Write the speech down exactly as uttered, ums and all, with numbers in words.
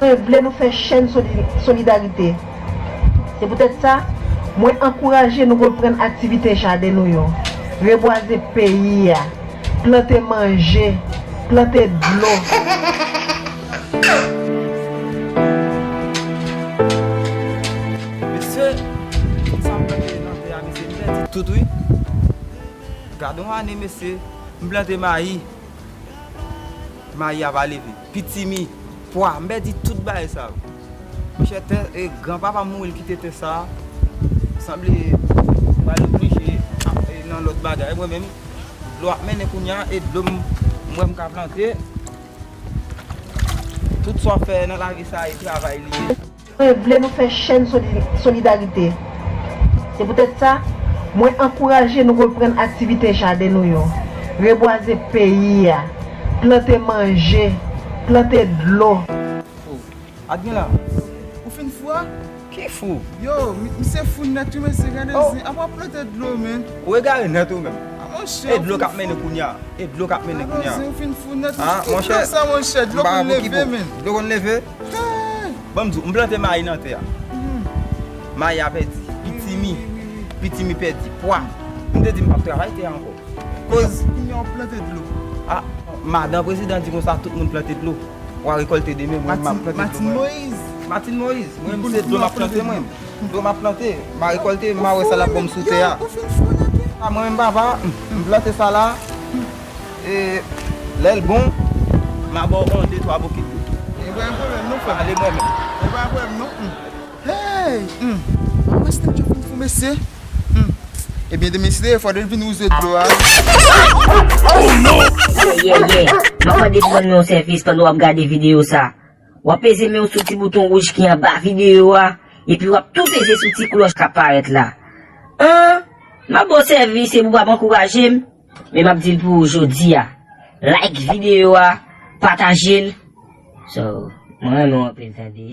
Mwen vle nou fè chèn soli- solidarite. Se poutèt sa, mwen ankouraje nou reprann aktivite jaden nou yo, rebwaze peyi a, plante manje, plante dlo. Mesye, sa m plante nan tè a, mesye, m pèdi tout, wi. Gade yon ane, mesye, m plante mayi. Mayi a pa leve. Pitimi, pwa, m pèdi tout bagay sa yo. Monchè, tè, e, granpapa m mouri, l kite tè sa a. Sanble, m pral oblije ap, e, nan lòt bagay. Mwen menm, dlo ap mennen kounye a, e dlo m, m wè m ka plante. Tout sa w fè nan lavi sa a, e travay li ye. Mwen vle nou fè chèn soli- solidarite. Se poutèt sa, mwen ankouraje nou reprann aktivite jaden nou yo, rebwaze peyi a, plante manje, plante dlo. Oh, Admila, ou fin fou a? Ki fou? Yo, mi- misye fou nèt wi, mesye, gade zen. Apa w plante dlo, men? Ou egare nèt ou menm. Ah, monchè, e dlo k ap mennen kounye a. E dlo k ap mennen kounye a. Gade zen, ou fin fou nèt. Ah, monchè, sa, monchè, dlo konn leve, men. Dlo konn leve? Hey! Ban m di w, m plante mayi nan tè a. Mhm. Mayi a pèdi. Pitimi. Pitimi pèdi. Pwa. M te di m p ap travay tè a ankò. Koz. Kounye a w plante dlo. Ah, madan prezidan di konsa tout moun plante dlo. W a rekòlte demen, mwen m ap plante dlo mwen. Matin Moyiz. Matin Moyiz. Mwen menm se dlo m ap plante mwen. Dlo m ap plante. M a rekòlte, m a wè sa l ap ban m sou tè a. Ou fin fou nèt wi. Ah, mwen menm papa, m plante sa la. E lè l bon, m a ba w yon de twa bokit dlo. E pa gen pwoblèm non, frè m. Ale mwen menm. E pa gen pwoblèm non. Hey! Hmm. Mwen Snapchat fin fou, mesye. Hmm. Ebyen, demen, si Dye vle, fò l vin wouze dlo a. Yeah, yeah, yeah. M ap mande pou w rann mwen yon sèvis pandan w ap gade videyo sa. W ap peze men w sou ti bouton wouj ki anba videyo a, epi w ap tou peze sou ti klòch k ap parèt la. An, m ap ba w sèvis epi w ap ankouraje m, men m ap di l pou ou jodi a. Like videyo a, pataje l. So, mwen renmen w anpil, tande.